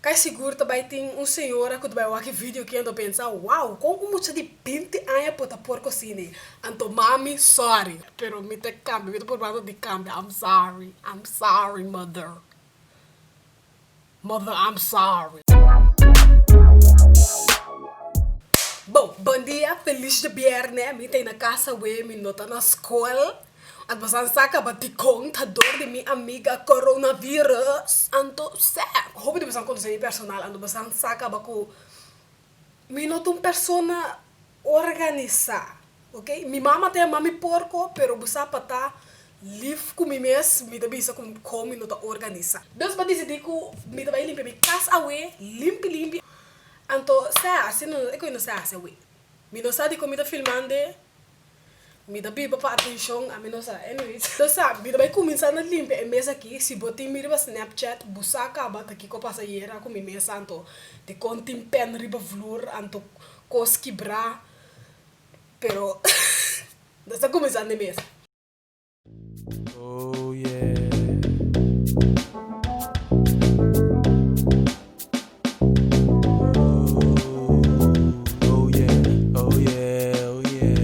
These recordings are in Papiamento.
Kai sigur ta bai tin un señora ku ta bai wak e video aki anto pensa, wow, kon un mucha di binti aña por ta porko asina? Anto mami, sorry, pero mi ta kambia, mi ta purbando di kambia, I'm sorry, I'm sorry mother, mother I'm sorry. Bon, bon dia, feliz djabièrnè, mi ta na kas awe, mi no ta na skol. At bosan sa kaba dikon ta dor di mi amiga coronavirus anto sè hopi di bosan konosé mi personal anto bosan sa kaba ku mi no ta un persona organisá ok mi mama ta yama mi porko pero bo sa pa ta lif ku mi mes mi ta bisa ku kon mi no ta organisá. Dus bo disidí ku mi ta bai limpia mi kas awe limpi limpi anto sè asina e ku mi no sa hasi awe mi no sa dikon mi ta filmando. Mi ta biba pa atencion, ami no sa. Anyways, bo sa, mi ta bai cuminsa na limpia e mes aki. Si bo tin mi riba Snapchat, bo sa caba ta kico pasa ayera cu mi mesa anto dicon tin pen riba vloer anto cos kibra. Pero nos ta cuminsa na e mesa. Oh yeah. Oh yeah, oh yeah, oh yeah.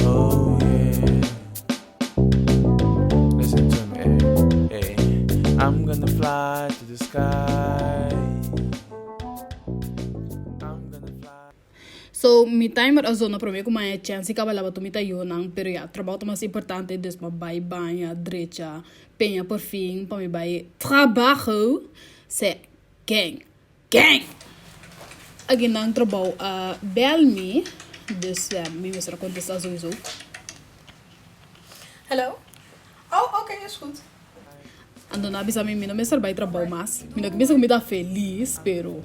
Oh yeah. Listen to me, hey, hey. I'm gonna fly to the sky. I'm gonna fly. So mi timer a zona prome ku mi a chèns di kaba laba tur mi tayonan, pero ya, trabou ta mas importante, dus mi a bai baña, drecha, peña por fin pa mi bai trabaho. Se gang, gang! Aginan trabou a bèl mi, dus ya, mi mester a kontestá souiso. Hello? Oh, oké, is goed. Anto nan a bisa mi, mi no mester bai trabou mas. Mi no ke bisa ku mi ta felis, pero.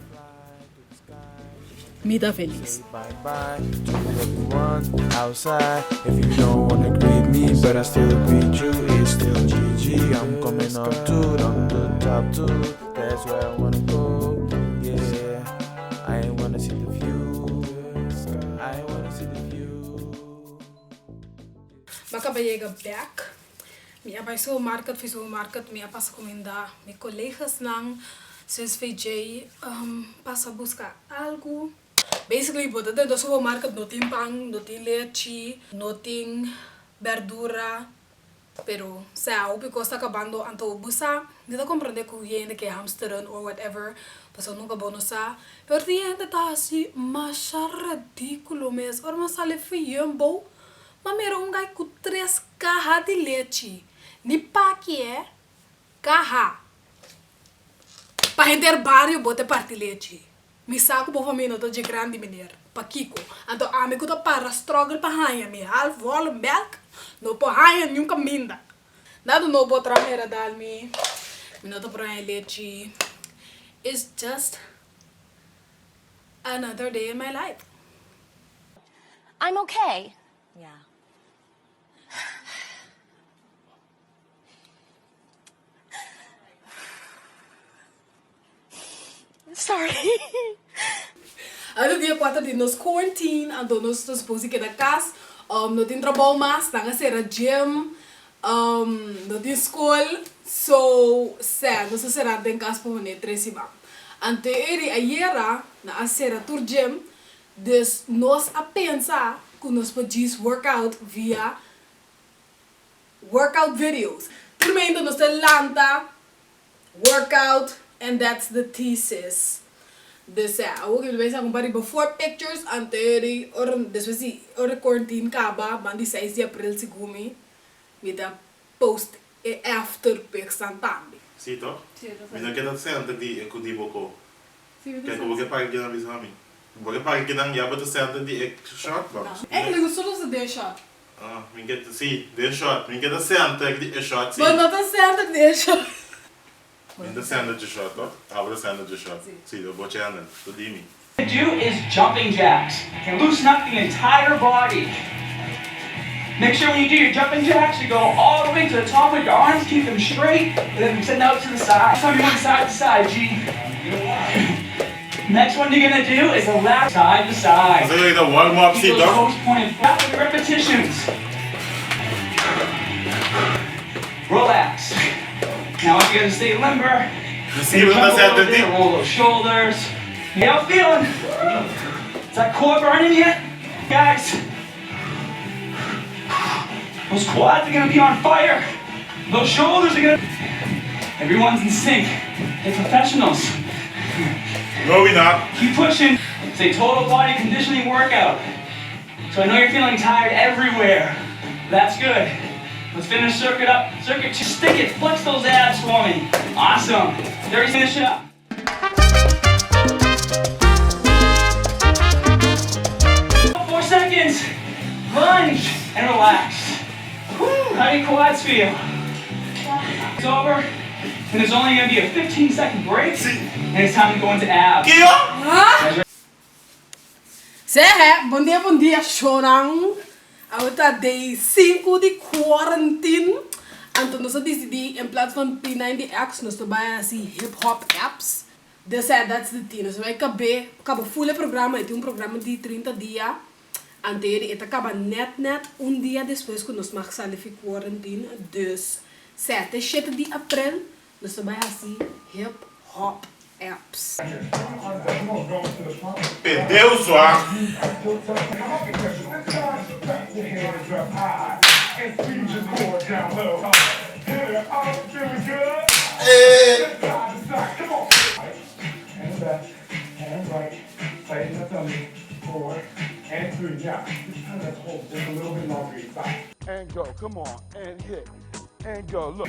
Mi ta felis. Mi a kaba yega bek. Mi a bai supermarket, fi supermarket mi a pasa kuminda mi kolegasnan, zus VJ pasa buska algu. Basically bo ta dentro supermarket no tin pan, no tin lechi, no tin berdura, pero sea hopi kos ta kabando anto bo sa mi ta komprende ku hende ke hamsteren or whatever pasobra nunka bo no sa pero tin hende ta hasi masha redikulo mes ora nan sali fi Jumbo M'a mira un gai ku tres kaha di lechi, ni paki e, kaha. Pa henter bario bo te parti lechi. Mi sa ku bo famia no ta dje grandi meneer, pakiko? Anto ami ku ta para struggle pa haña mi half bòl melk, no por haña niun kaminda. Nada no bo tra mira dal mi, mi no ta por haña lechi. It's just another day in my life. I'm okay. Yeah. Sorry. Awe ta dia kuater di nos quarantine, anto nos ta supos di keda kas, no tin trabou mas, nan a sera gym, no tin skol, so sè nos a sera den kas pa hone tres siman. Anto e di ayera nan a sera tur gym, Dus nos a pensa ku nos por djis workout via workout videos. Tur meinta nos ta lanta, workout and that's the thesis. Dus ja, awor mi ta pensa ku riba four pictures anto di ora despues di ora quarantine kaba ban di seis di april segun mi, mi ta post e after pics nan tambe. Sí toch? Mi no keda center di e ku di bo ko. Kijk bo ke paki kinan bisa mi. Bo ke paki kinan ya bo ta center di e shot bo. Eigenlijk nos tur ta den shot. Ah, mi ke si, den shot. Mi ke ta center di e shot si. Bo no ta center di e shot. Mi ta center di shot toch? Abo ta center di shot. Si, bo channel. Ta di mi. Do is jumping jacks. Loosen up the entire body. Make sure when you do your jumping jacks you go all the way to the top of your arms, keep them straight, and then send out to the side. Time you went side to side, G. Next one you're gonna do is a left side to side. Esaki ta warm up Keep si those toch? toes pointed back with repetitions. Relax. Now I want you guys to stay limber. Sí, we Jump gaan a zeggen little bit, dat roll those shoulders. How you feeling? Is that core burning yet? Guys, those quads are gonna be on fire. Those shoulders are gonna. Everyone's in sync. They're professionals. No, we not. Keep pushing. It's a total body conditioning workout. So I know you're feeling tired everywhere. That's good. Let's finish circuit up. Circuit 2. Stick it. Flex those abs for me. Awesome. 30 finish it up. 4 seconds. Lunge and relax. Whew, how do your quads feel? It's over. And there's only gonna be a 15-second break. And it's time to go into abs. Kio? Zeg, bon dia, shonnan. Awe ta day 5 di quarantine. Anto nos a disidí, in plaats van P90X, nos ta bai hasi hip hop abs. Dus ja, that's the thing. Dus bai kaba full e programa, tin un programa di 30 dia. Anto e ta kaba net net un dia despues ku nos mag sali di quarantine. Dus 7, 7 di aprel, nos ta bai hasi hip hop abs. Perdeu sua. And squeeze your core down low. Here, I'm feeling good. Eh. Side to side, come on. Right, and left, and right. Tighten the tummy. 4 and 3. Now, this time let's hold just a little bit longer each side. And go, come on, and hit, and go. Look.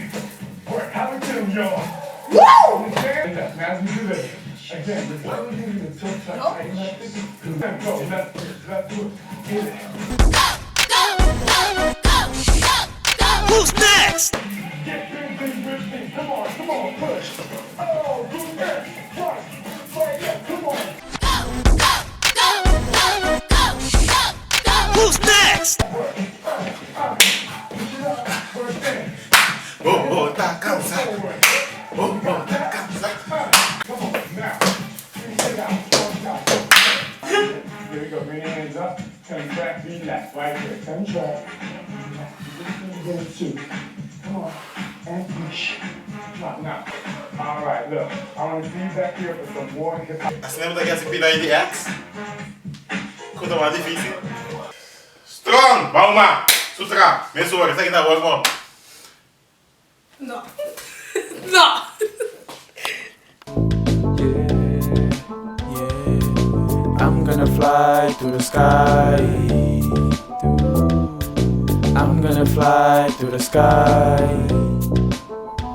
Work, how we doing, y'all? Woo! And left. Now as we do this, again, we're really giving the tilt tuck, tighten that thing. And go, left, left foot, hit it. Who's next? Get busy with me. Come on, come on, push. Oh, good left, right, right, left, come on. Who's next? Push it up, work in. Oh, ta kansa. Forward. Oh, ta kansa. Come on, now. Three, out, one, out. Here we go. Bring your hands up. Turn back, relax. Right here. Turn track. Relax. Two. Come on. And push. Drop now. All right, look. I want to see you back here for some more hip hop. Asina bo ta hasi P90X? Ku ta mas difísil. Strong! Bauma! Sutra! Mesora, esaki ta warm up. No. No. Yeah. I'm gonna fly through the sky. I'm gonna fly through the sky.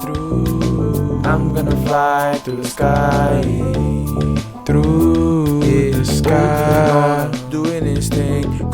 Through. I'm gonna fly through the sky. Through the sky. Doing this thing.